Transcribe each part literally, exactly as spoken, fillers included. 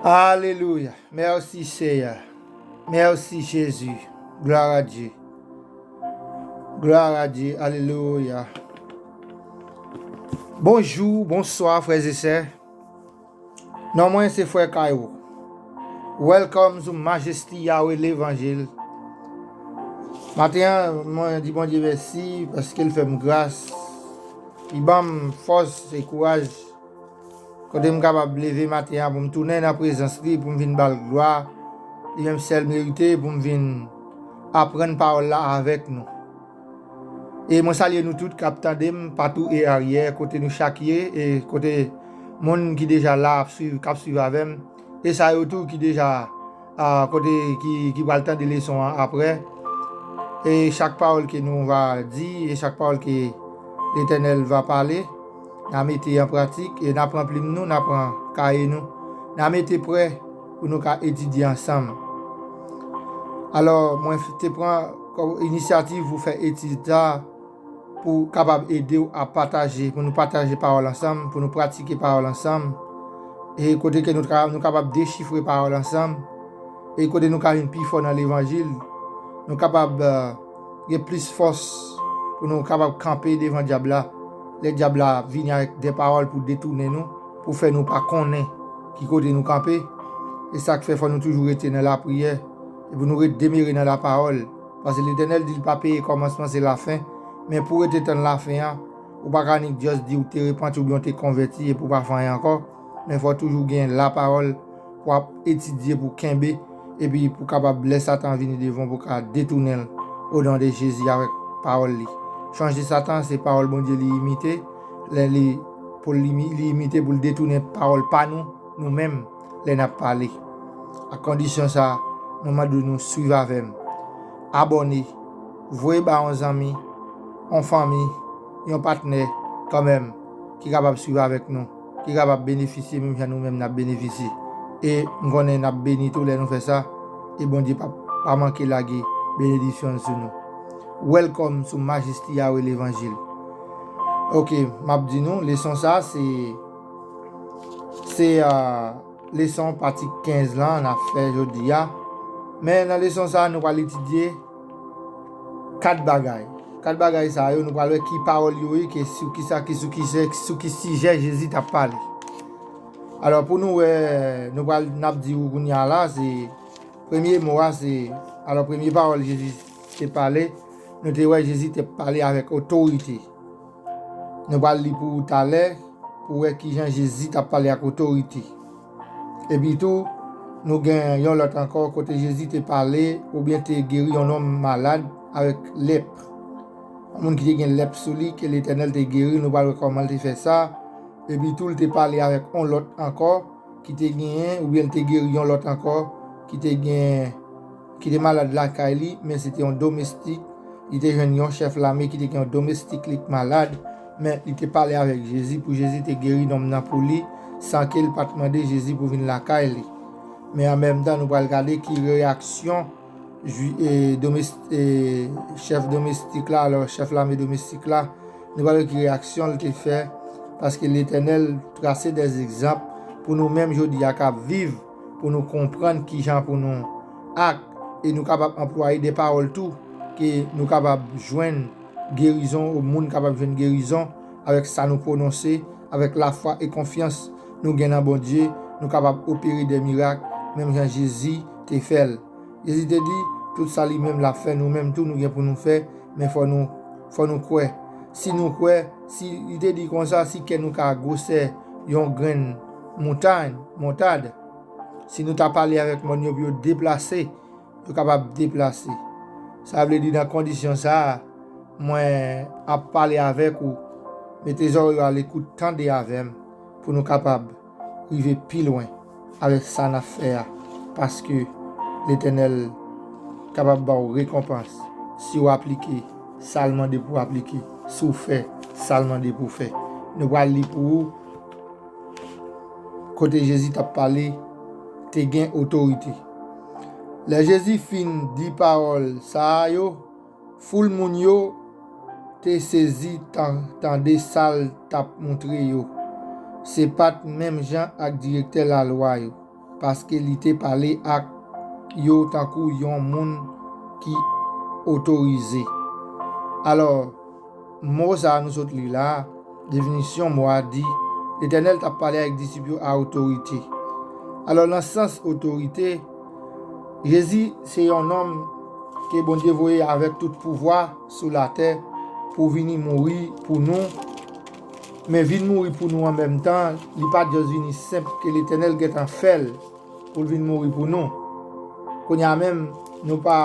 Alelouya. Mèsi, Seyè. Mèsi, Jezi. Glwa a Dye. Glwa a Dye. Alelouya. Bonjou, bonswa, frè e sè. Non mwen se frè Kaywo. Welcome sou Majesty Yahweh Levanjil. Maten an, mwen di Bondye mèsi paske l fè m gras. Li ban m fòs e kouraj. Kote m kapab leve maten an pou m tounen nan prezans li, pou m vin ba l glwa. Li menm sèl merite pou m vin aprann pawòl la avèk nou. E mwen salye nou tout k ap tande m patou e aryè, kote nou chak ye, e kote moun ki deja la ap swiv, k ap swiv avè m, e sa yo tou ki deja, a, kote ki, ki pral tande leson an aprè. E chak pawòl ke nou va di, e chak pawòl ke Letènèl va pale, n a mete an pratik, e n a pran plim nou, n a pran kaye nou, n a mete prè pou nou ka etidye ansanm. Alò, mwen te pran kòm inisyativ pou fè etid sa, pou kapab ede w a pataje, pou nou pataje pawòl ansanm, pou nou pratike pawòl ansanm, e kote ke nou, ka, nou kapab dechifre pawòl ansanm, e kote nou ka vin pi fò nan levanjil, nou kapab, eh, gen plis fòs pou nou kapab kanpe devan dyab la, lè dyab la vini avèk de pawòl pou detounen nou, pou fè nou pa konnen ki kote nou kanpe. E sa k fè fò nou toujou rete nan lapriyè, e pou nou ret demere nan lapawòl. Paske Letènèl di l pa peye kòmansman, se lafen. Men pou w rete tann lafen an, ou pa ka nik just di w te repanti oubyen w te konvèti epi w pa fè anyen ankò. Men fò w toujou gen lapawòl pou w ap etidye, pou w kenbe, epi pou w kapab lè Satan vini devan w, pou w ka detounen l o non de Jezi avèk pawòl li. Chonje Satan, se pawòl Bondye li imite, lè li, pou li, li imite pou l detounen pawòl pa nou, nou menm, lè n ap pale. A kondisyon sa, nou mande nou swiv avè m. Abòne, voye ba yon zanmi, yon fanmi, yon patnè, kanmenm, ki kapab swiv avèk nou, ki kapab benefisye menm jan nou menm n ap benefisye. E m konnen n ap beni tou lè nou fè sa, e Bondye p ap pa manke lage benediksyon l sou nou. Welcome sou Majesty Yahweh Levanjil. Ok, m ap di nou, leson sa se, se, ah, leson pati kenz lan n ap fè jodi a. Men nan leson sa a, nou pral etidye kat bagay. Kat bagay sa yo, nou pral wè ki pawòl yo ye, ke sou kisa, ki sou ki, sou ki sijè Jezi t ap pale. Alò, pou nou wè, nou pral, n ap di ou kounye a la, se premye mo a, se, alò, premye pawòl Jezi te pale, nou te wè Jezi te pale avèk otorite. Nou pral li pou ou talè, pou wè kijan Jezi t ap pale ak otorite. Epi tou, nou gen yon lòt ankò kote Jezi te pale oubyen te geri yon nonm malad avèk lèp. Yon moun ki te gen lèp sou li, ke Letènèl te geri, nou pral wè kòman l te fè sa. Epi tou, l te pale avèk yon lòt ankò ki te genyen, oubyen l te geri yon lòt ankò ki te gen, ki te malad lakay li, men se te yon domestik. Li te jwenn yon chèf lame ki te gen yon domestik li k malad, men li te pale avèk Jezi pou Jezi te geri nonm nan pou li, san ke l pa t mande Jezi pou vin lakay li. Men an menm tan, nou pral gade ki reyaksyon jwi-, e, domès-, e, chèf domestik la, alò, chèf lame domestik la, nou pral wè ki reyaksyon l te fè, paske Letènèl trase dè egzanp pou nou menm jodi a k ap viv, pou nou konprann kijan pou nou ak, e nou kapab anplwaye de pawòl tou, ke nou kapab jwenn gerizon, ou moun kapab jwenn gerizon, avèk sa nou pwononse, avèk lafwa e konfyans nou gen nan Bondye, nou kapab opere de mirak, menm jan Jezi te fè l. Jezi te di, tout sa li menm l ap fè, nou menm tou nou gen pou nou fè, men fò nou, fò nou kwè. Si nou kwè, si li te di konsa, si kè nou ka gwosè yon grenn moutay, montad, si nou ta pale avèk mòn yo pou yo deplase, yo kapab deplase. Sa vle di nan kondisyon sa a, mwen ap pale avèk ou, mete zòrèy ou alekout, tande avè m, pou nou kapab rive pi lwen avèk sa n ap fè a, paske Letènèl kapab ba w rekonpans si w aplike sa l mande pou w aplike, si w fè sa l mande pou w fè. Nou pral li pou ou kote Jezi t ap pale, te gen otorite. Lè Jezi fin di pawòl sa a yo, foul moun yo te sezi tan-, tande sa l t ap montre yo. Se pa t menm jan ak direktè lalwa yo. paske li te pale ak yo tankou yon moun ki otorize. Alò, mo sa a nou sot li la a, definisyon mo a di, Letènèl t ap pale avèk disip yo a otorite. Alò, nan sans otorite, Jezi se yon nonm ke Bondye voye avèk tout pouvwa sou latè pou vini mouri pou nou. Men vin mouri pou nou an menm tan, li pa t jis vini senp ke Letènèl gentan fè l pou l vin mouri pou nou. Kounye a menm, nou pa,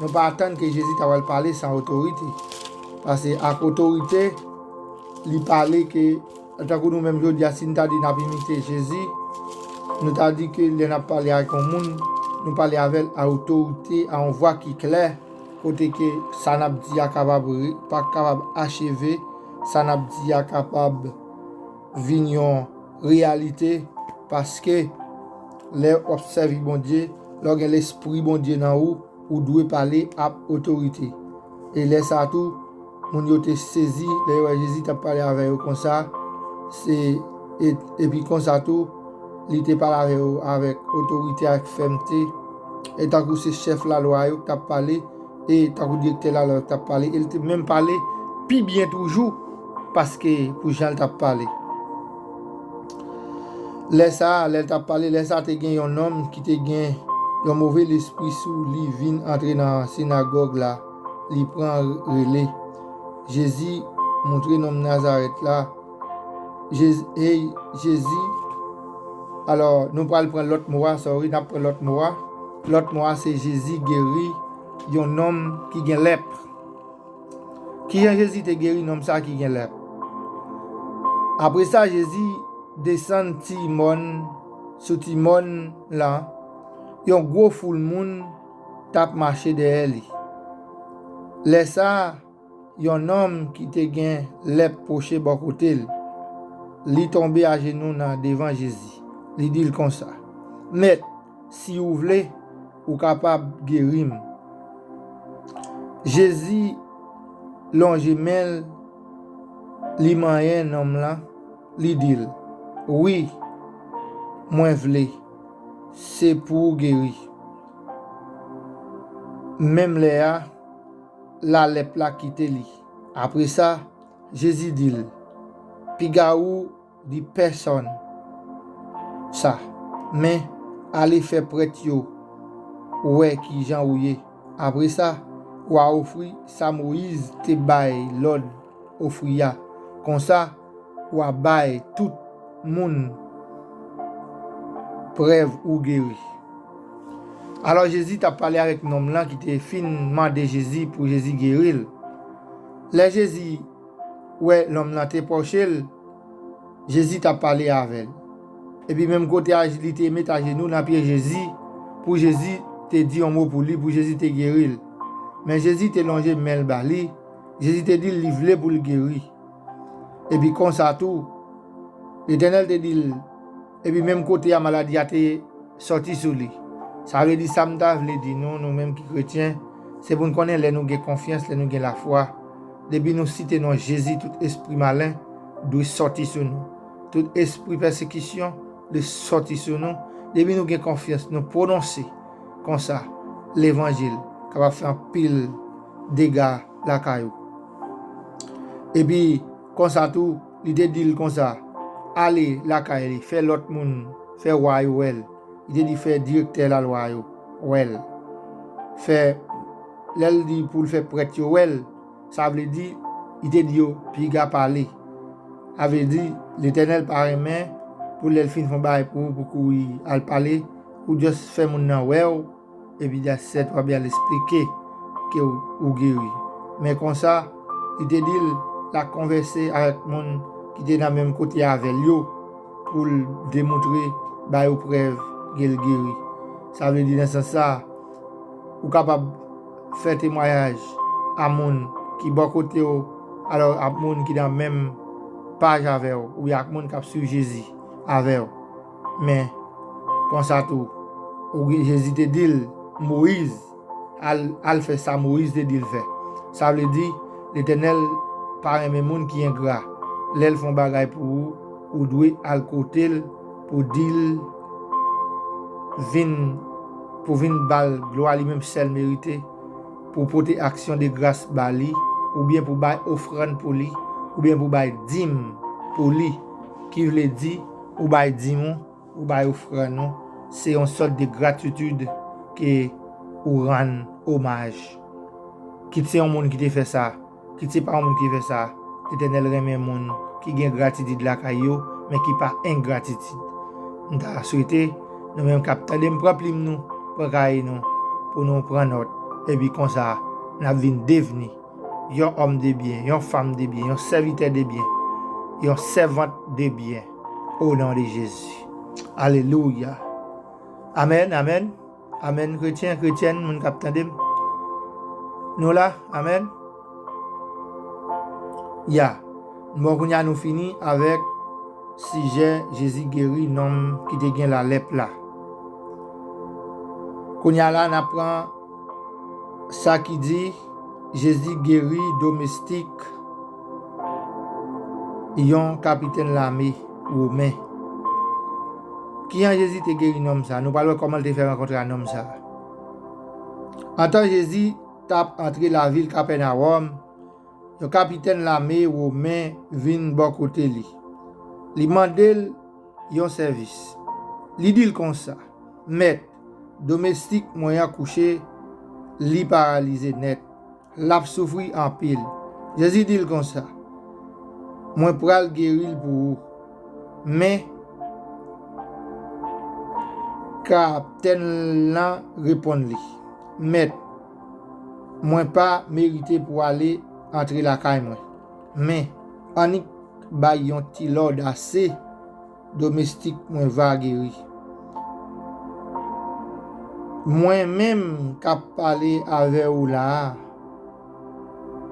nou pa atann ke Jezi ta pral pale san otorite. Paske ak otorite, li pale ke, tankou nou menm jodi a, si n ta di n ap imite Jezi, nou ta di ke lè n ap pale ak yon moun, nou pale avè l a otorite, a yon vwa ki klè, kote ke sa n ap di a kapab re-, pa kapab acheve, sa n ap di a kapab vin yon reyalite, paske lè w ap sèvi Bondye, lè w gen Lespri Bondye nan ou, ou dwe pale ak otorite. E lè sa a tou, moun yo te sezi, lè yo wè Jezi t ap pale avè yo konsa, se, e, epi konsa tou, li te pale avè yo avèk otorite, avèk fèmte, e tankou se chèf lalwa yo k t ap pale, e tankou direktè lalwa yo k t ap pale, e li te menm pale pi byen toujou, paske pou jan l t ap pale. Lè sa a, lè l t ap pale, lè sa a te gen yon nonm ki te gen yon move lespri sou li vin antre nan sinagòg la, li pran rele. Jezi montre nonm Nazarèt la, Jezi, hey, Jezi, alò, nou pral pran lòt mo a, sorry, n ap pran lòt mo a. Lòt mo a, se Jezi geri yon nonm ki gen lèp. Kijan Jezi te geri nonm sa ki gen lèp? Apre sa, Jezi desann ti mòn, sou ti mòn lan, yon gwo foul moun t ap mache dèyè li. Lè sa a, yon nonm ki te gen lèp pwoche bò kote l. Li tonbe ajenou nan devan Jezi. Li di l konsa, Mèt, si w vle, ou kapab geri m. Jezi lonje men l, li manyen nonm lan, li di l, Wi, mwen vle, se pou w geri. Menm lè a, lalèp la kite li. Apre sa, Jezi di l, Piga ou di pèsonn sa, men ale fè prèt yo wè kijan ou ye. Apre sa, w a ofri sa Moyiz te bay lòd ofri a. Konsa, w a bay tout moun prèv ou geri. Alò, Jezi t ap pale avèk nonm lan ki te fin mande Jezi pou Jezi geri l. Lè Jezi wè nonm lan te pwoche l, Jezi t ap pale avè l. Epi menm kote a, li te met ajenou nan pye Jezi, pou Jezi te di yon mo pou li, pou Jezi te geri l. Men Jezi te lonje men l ba li, Jezi te di l li vle pou l geri. Epi konsa tou, Letènèl te di l, epi menm kote a maladi a te sòti sou li. Sa vle di sa m ta vle di nou, nou menm ki kretyen, se pou n konnen lè nou gen konfyans, lè nou gen lafwa, depi nou site non Jezi, tout espri malen dwe sòti sou nou. Tout espri pèsekisyon dwe sòti sou nou. Depi nou gen konfyans, nou pwononse konsa, levanjil kapab fè anpil dega lakay ou. Epi, konsa tou, li te di l konsa, ale lakay li, fè lòt moun, fè wa yo wè l. Li te di fè direktè lalwa yo wè l. Fè, lè l di pou l fè prèt yo wè l, sa vle di, li te di yo, piga pale. Sa vle di, Letènèl pa renmen pou lè l fin fè yon bagay pou ou, pou kouri al pale, ou just fè moun nan wè w, epi that's it, w ap byen al eksplike ke w, ou geri. Men konsa, li te di l, l ap konvèse avèk moun ki te nan menm kote avè l yo, pou l demontre, ba yo prèv ke l geri. Sa vle di nan sans sa, ou kapab fè temwayaj a moun ki bò kote w, alò a moun ki nan menm paj avè w, oubyen ak moun k ap swiv Jezi avè w. Men, konsa tou, ou gen, Jezi te di l, Moyiz, al, al fè sa Moyiz te di l fè. Sa vle di, Letènèl pa renmen moun ki engra. Lè l fè yon bagay pou ou, ou dwe al kote l pou di l vin, pou vin ba l glwa li menm sèl merite, pou pote aksyon de gras ba li, oubyen pou bay ofrann pou li, oubyen pou bay dim pou li, ki vle di, ou bay dim ou, ou bay ofrann ou, se yon sòt de gratitid ke ou rann omaj. Kit se yon moun ki te fè sa, kit se pa yon moun ki fè sa, Letènèl renmen moun ki gen gratitid lakay yo, men ki pa engratitid. M ta swete, nou menm k ap tande m, pran plim nou, pran kaye nou, pou nou pran nòt, epi konsa, n ap vin devni yon òm de byen, yon fanm de byen, yon sèvitè de byen, yon sèvant de byen, o non de Jezi. Alelouya. Amèn, amèn, amèn. Kretyen, kretyèn, moun k ap tande m. Nou la, amèn. Ya. Bon, kounye a nou fini avèk sijè Jezi geri nonm ki te gen lalèp la. Kounye a la, n ap pran sa ki di Jezi geri domestik yon kapitèn lame women. Kijan Jezi te geri nonm sa a? Nou pral wè kòman l te fè rankontre a nonm sa a. Antan Jezi t ap antre lavil Kapènawòm, yon kapitèn lame women vin bò kote li. Li mande l yon sèvis. Li di l konsa, Mèt, domestik mwen an kouche, li paralize nèt. L ap soufri anpil. Jezi di l konsa, Mwen pral geri l pou ou. Men, kaptèn lan reponn li, Mèt, mwen pa merite pou ale antre lakay mwen. Men, annik bay yon ti lòd ase domestik mwen va geri. Mwen menm k ap pale avè w la a,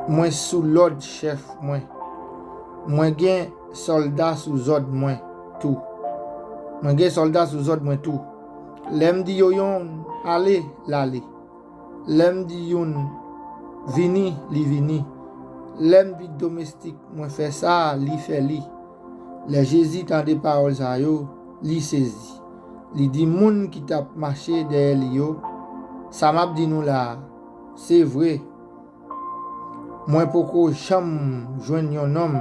mwen sou lòd chèf mwen. Mwen gen sòlda sou zòd mwen tou. Mwen gen sòlda sou zòd mwen tou. Lè m di yo yonn ale, l ale. Lè m di youn vini, li vini. Lè m di domestik mwen fè sa, li fè li. Lè Jezi tande pawòl sa yo, li sezi. Li di moun ki t ap mache dèyè li yo, Sa m ap di nou la a, se vre. Mwen poko janm jwenn yon nonm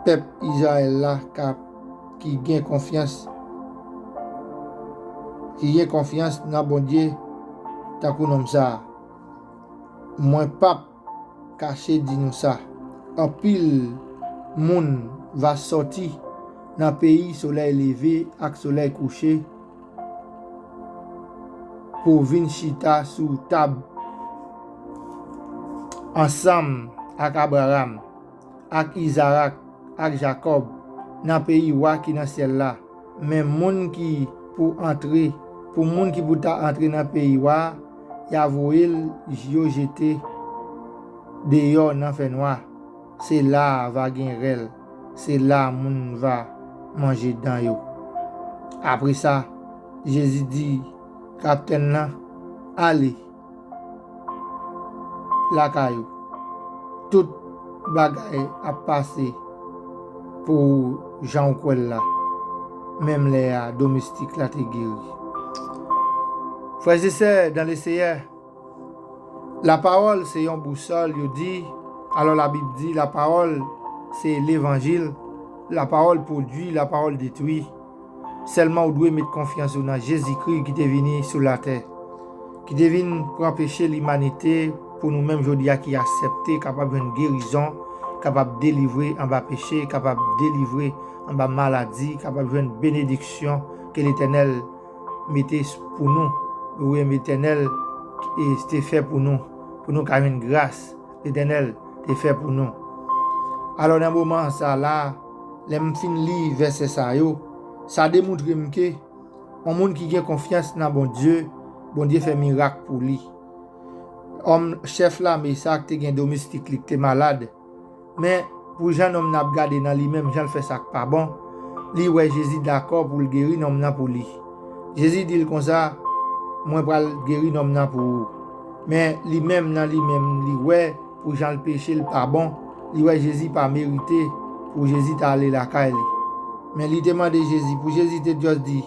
pèp Izrayèl la k ap, ki gen konfyans, ki gen konfyans nan Bondye tankou nonm sa a. Mwen p ap kache di nou sa, anpil moun va sòti nan peyi solèy leve ak solèy kouche pou vin chita sou tab ansanm ak Abraram, ak Izarak, ak Jakòb nan peyi Wa ki nan syèl la. Men moun ki pou antre, pou moun ki pou ta antre nan peyi Wa a, y a voye l, yo jete deyò nan fènwa. Se la a va gen rèl, se la a moun va manje dan yo. Apre sa, Jezi di kaptèn lan, Ale lakay ou. Tout bagay ap pase pou ou jan w kwè l la. Menm lè a, domestik la te geri. Frè e sè dan le Seyè, lapawòl se yon bousòl, yo di. Alò, Labib di, lapawòl se levanjil, lapawòl pwodui, lapawòl detwi. Sèlman ou dwe met konfyans ou nan Jezikri ki te vini sou latè, ki te vin pran peche limanite pou nou menm jodi a ki aksepte, kapab jwenn gerizon, kapab delivre anba peche, kapab delivre anba maladi, kapab jwenn benediksyon ke Letènèl mete pou nou, ou Letènèl, e, te fè pou nou, pou nou ka jwenn gras Letènèl te fè pou nou. Alò, nan moman sa la, lè m fin li vèsè sa yo, sa demontre m ke yon moun ki gen konfyans nan Bondye, Bondye fè mirak pou li. Òm, chèf lame sa a ki te gen domestik li ki te malad, men pou jan nonm nan ap gade nan li menm, jan l fè sa k pa bon, li wè Jezi dakò pou l geri nonm nan pou li. Jezi di l konsa, Mwen pral geri nonm nan pou ou. Men li menm nan li menm, li wè pou jan l peche l pa bon, li wè Jezi pa merite pou Jezi ta ale lakay li. Men li te mande Jezi, pou Jezi te just di,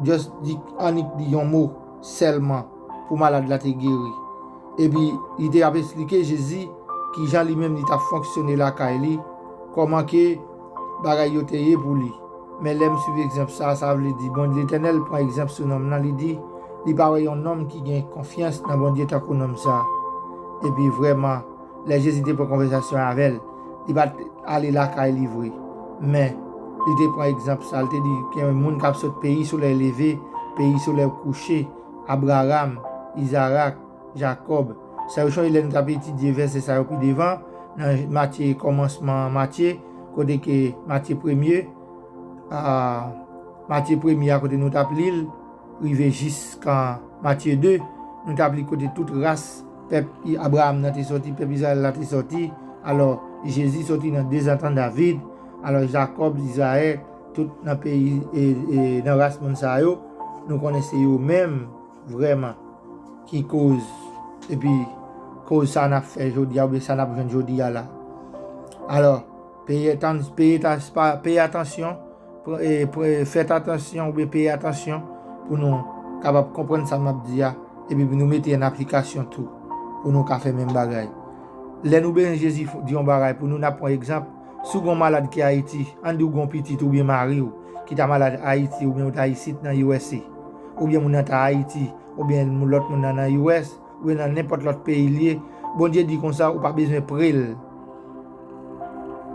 Just di, annik di yon mo sèlman pou malad la te geri. Epi, li te ap esplike Jezi kijan li menm li t ap fonksyone lakay li, kòman ke bagay yo te ye pou li. Men lè m swiv egzanp sa, sa vle di, bon, Letènèl pran egzanp sou nonm nan, li di, li pa wè yon nonm ki gen konfyans nan Bondye tankou nonm sa. Epi vrèman, lè Jezi te pran konvèsasyon avè l, li pa t ale lakay li vre. Men, li te pran egzanp sa, li te di, gen moun k ap sot peyi solèy leve, peyi solèy kouche, Abraram, Izarak, Jakòb. Sa yo chonje lè nou t ap etidye vèsè sa yo pi devan, nan Matye, kòmansman Matye, kote ke Matye premye, a, Matye premye a kote nou t ap li l, rive jiska Matye de, nou t ap li kote tout ras pèp I-, Abraram nan te sòti, pèp Izrayèl la te sòti. Alò, Jezi sòti nan dezantant David. Alò, Jakòb, Izrayèl, tout nan peyi, e, e, nan ras moun sa yo, nou konnen se yo menm vrèman ki koz, epi koz sa n ap fè jodi a, oubyen sa n ap jwenn jodi a la. Alò, peye tan-, peye ta-, pa-, peye atansyon, pr-, e, pr-, fèt atansyon oubyen peye atansyon pou nou kapab konprann sa m ap di a, epi pou nou mete an aplikasyon tou, pou nou ka fè menm bagay. Lè nou bezwen Jezi f-, di yon bagay pou nou, n ap pran egzanp, si w gen yon malad ki Ayiti, ann di w gen yon pitit oubyen mari w ki ta malad Ayiti oubyen w ta isit nan U S A, oubyen moun nan ta Ayiti, oubyen moun, lòt moun nan nan U S, oubyen nan nenpòt lòt peyi l ye, Bondye di konsa, ou pa bezwen pre l.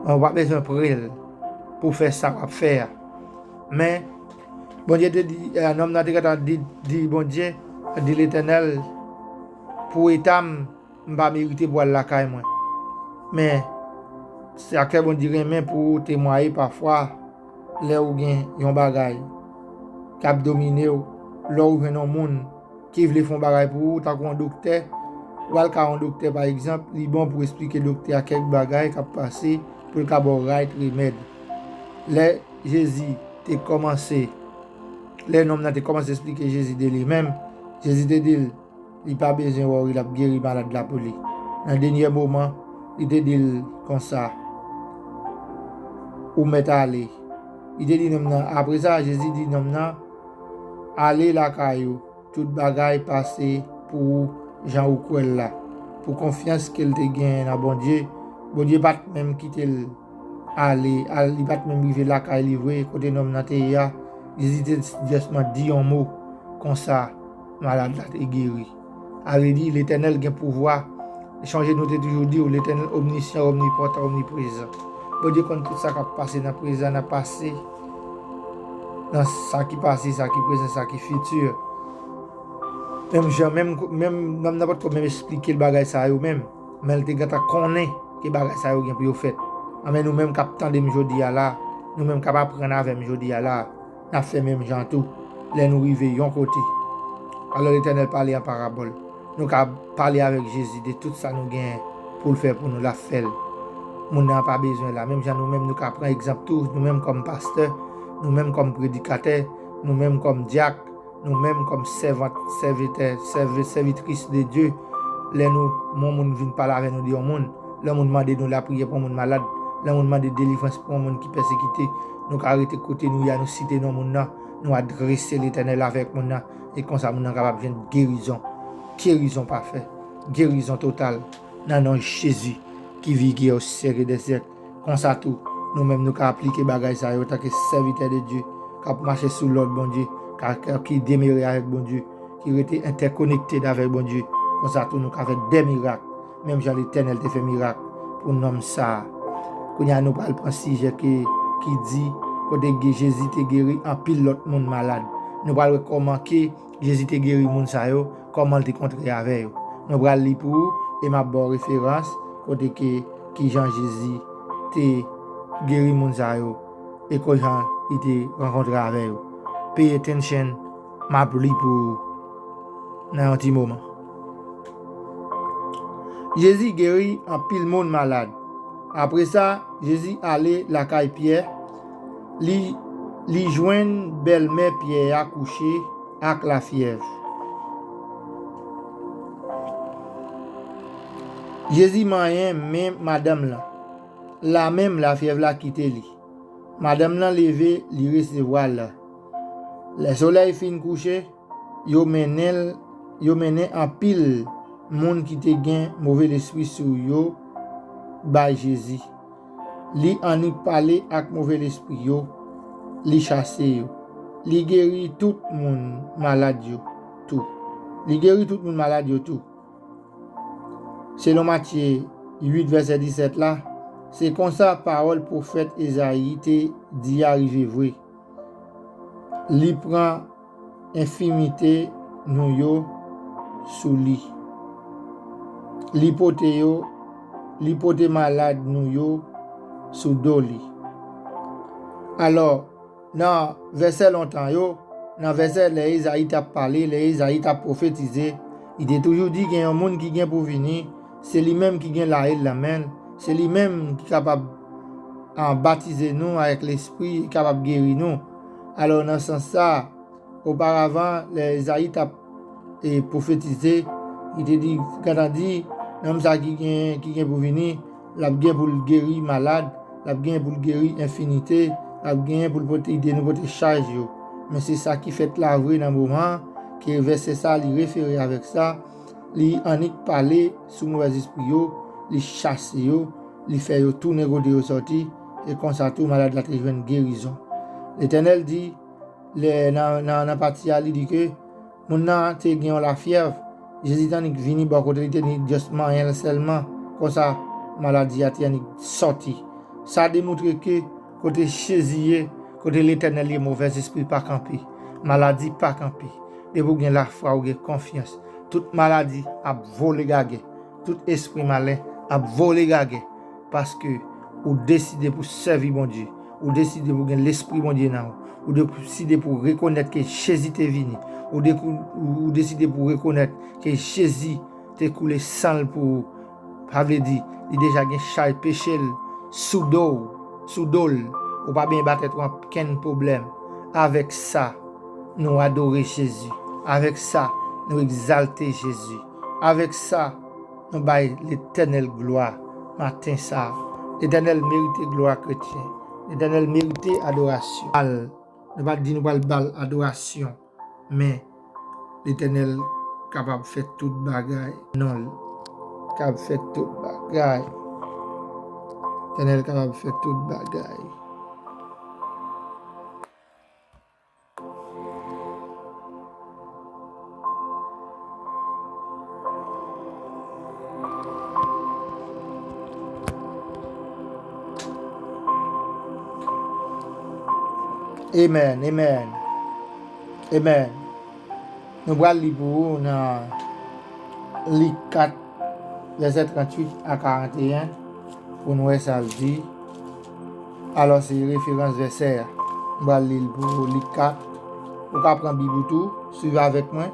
Ou pa bezwen pre l pou fè sa w ap fè a. Men, Bondye te di, eh, nonm nan te gentan di, di Bondye, di Letènèl, pou eta m, m pa merite pou al lakay mwen. Men, sa k fè Bondye renmen pou ou temwaye pafwa lè ou gen yon bagay k ap domine w, lè ou jwenn yon moun ki vle fè yon bagay pou ou, tankou yon doktè, ou al ka yon doktè, pa egzanp, li bon pou esplike doktè a kèk bagay k ap pase pou l ka ba w right remèd. Lè Jezi te kòmanse, lè nonm nan te kòmanse esplike Jezi de li menm, Jezi te di l, li pa bezwen worry, l ap geri malad la pou li. Nan dènye moman, li te di l konsa, ou mèt ale. Li te di nonm nan, apre sa, Jezi di nonm nan, ale lakay ou, tout bagay pase pou ou jan ou kwè l la. Pou konfyans ke l te genyen nan Bondye, Bondye pa t menm kite l ale, al, li pa t menm rive lakay li vre, kote nonm nan te ye a. Jezi te jèsman di yon mo, konsa, malad la te geri. A vle di, Letènèl gen pouvwa. Chonje nou te toujou di w, Letènèl omnisyan, omnipotan, omniprezan. Bondye konn tout sa k ap pase nan prezan, nan pase, nan sa ki pase, sa ki prezan, sa ki fiti. Menm jan, menm, menm, menm nan pòt menm esplike l bagay sa yo menm. Men l te gentan konnen ke bagay sa yo gen pou yo fèt. Anben nou menm k ap tande m jodi a la, nou menm k ap aprann avè m jodi a la, n ap fè menm jan tou, lè nou rive yon kote. Alò, Letènèl pale an parabòl. Nou ka pale avèk Jezi de tout sa nou genyen pou l fè pou nou, l ap fè l. Moun nan pa bezwen la. Menm jan nou menm, nou ka pran egzanp tou, nou menm kòm pastè, nou menm kòm predikatè, nou menm kòm dyak, nou menm kòm sèvant, sèvitè, sèvi-, sèvitris de Dye, lè nou, yon moun vin pale avè nou de yon moun, lè yon moun mande nou lapriyè pou yon moun malad, lè yon moun mande delivrans pou yon moun ki pèsekite, nou ka rete kote nou ye a, nou site non moun nan, nou adrese Letènèl avèk moun nan, e konsa moun nan kapab jwenn gerizon, gerizon pafè, gerizon total, nan non Jezi ki viv, ki au siècle des siècles. Konsa tou, nou menm nou ka aplike bagay sa yo antanke sèvitè de Dye, k ap mache sou lòd Bondye, ka, ka, ki demere avèk Bondye, ki rete entèkonekte avèk Bondye. Konsa tou, nou ka fè de mirak, menm jan Letènèl te fè mirak pou nonm sa a. Kounye a, nou pral pran sijè ke, ki di, kote ge-, Jezi te geri anpil lòt moun malad. Nou pral wè kòman ke Jezi te geri moun sa yo, kòman l te kontre avè yo. Mwen pral li pou ou e m ap ba w referans kote ke kijan Jezi te geri moun sa yo e kijan li te rankontre avè yo. Pay attention, m ap li pou ou nan yon ti moman. Jezi geri anpil moun malad. Apre sa, Jezi ale lakay Pyè. Li, li jwenn bèlmè Pyè a kouche ak lafyèv. Jezi manyen men madanm lan. Lamenm, lafyèv la kite li. Madanm lan leve, li resevwa l. Lè solèy fin kouche, yo mennen l, yo mennen anpil moun ki te gen move lespri sou yo bay Jezi. Li annik pale ak move lespri yo, li chase yo. Li geri tout moun malad yo tou. Li geri tout moun malad yo tou. Selon Matye uit, vèsè disèt la, se konsa pawòl pwofèt Ezayi te di a rive vre. Li pran enfimite nou yo sou li. Li pote yo, li pote malad nou yo sou do li. Alò, nan vèsè lontan yo, nan vèsè lè Ezayi t ap pale, lè Ezayi t ap pwofetize, li te toujou di gen yon moun ki gen pou vini, se li menm ki gen layil nan men l, se li menm ki kapab, ah, batize nou avèk Lespri, ki kapab geri nou. Alò, nan sans sa, oparavan, lè Ezayi t ap, e, pwofetize, li te di, gentan di, nonm sa ki gen, ki gen pou vini, l ap gen pou l geri malad, l ap gen pou l geri enfimite, l ap gen pou l pote, ede nou pote chaj yo. Men se sa ki fèt la vre nan moman ke vèsè sa li refere avèk sa, li annik pale sou movèzespri yo, li chase yo, li fè yo tounen kote yo sòti, e konsa tou malad la te jwenn gerizon. Letènèl di, lè, nan, nan, nan pati a, li di ke moun nan te gen yon lafyèv, Jezi te annik vini bò kote li te ni just manyen l sèlman, konsa maladi a te annik sòti. Sa demontre ke kote Jezi ye, kote Letènèl ye, movèzespri pa kanpe, maladi pa kanpe. Depi w gen lafwa, ou gen konfyans, tout maladi ap vole gagè, tout espri malen ap vole gagè, paske ou deside pou sèvi Bondye, ou deside pou gen Lespri Bondye nan ou, ou deside pou rekonèt ke Jezi te vini, ou, de, ou, ou deside pou rekonèt ke Jezi te koule san l pou ou. Sa vle di, li deja gen chay peche l sou do w, sou do l. Ou pa benyen ba tèt ou ankenn pwoblèm. Avèk sa, nou adore Jezi. Avèk sa, nou egzalte Jezi. Avèk sa, nou bay Letènèl glwa maten sa a. Letènèl merite glwa, kretyen. Letènèl merite adorasyon. Al, nou pa t di nou pral ba l adorasyon, men Letènèl kapab fè tout bagay. Non l kapab fè tout bagay. Letènèl kapab fè tout bagay. Amen, amen, amen. Nou pral li pou ou nan Lik kat, vèsè tranntuit a karanteyen, pou n wè sa l di. Alò, se referans vèsè a. M pral li l pou ou, Lik kat. Ou ka pran Bib ou tou, swiv avèk mwen.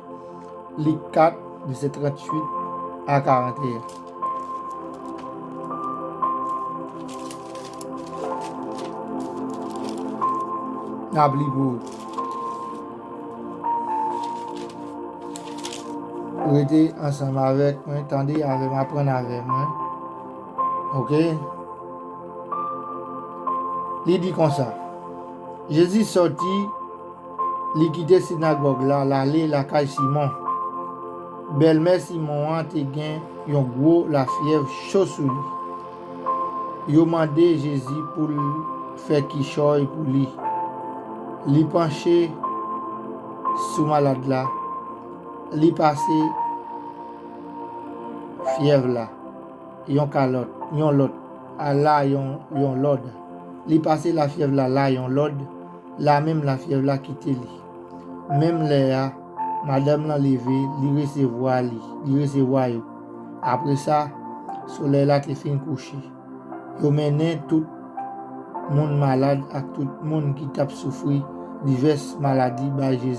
Lik kat, vèsè tranntuit a karanteyen. N ap li pou ou. Rete ansanm avèk mwen, tande avè m, aprann avè mwen. Oke? Li di konsa, Jezi sòti, li kite sinagòg la, l ale lakay Simon. Bèlmè Simon an te gen yon gwo lafyèv cho sou li. Yo mande Jezi pou l fè kichòy pou li. Li panche sou malad la. Li pase fyèv la, yon kalòt, yon lòt, a la yon, yon lòd. Li pase lafyèv la, la yon lòd, lamenm lafyèv la kite li. Menm lè a, madanm lan leve, li resevwa li, li resevwa yo. Apre sa, solèy la te fin kouche. Yo mennen tout moun malad ak tout moun ki t ap soufri divès maladi bay Jezi.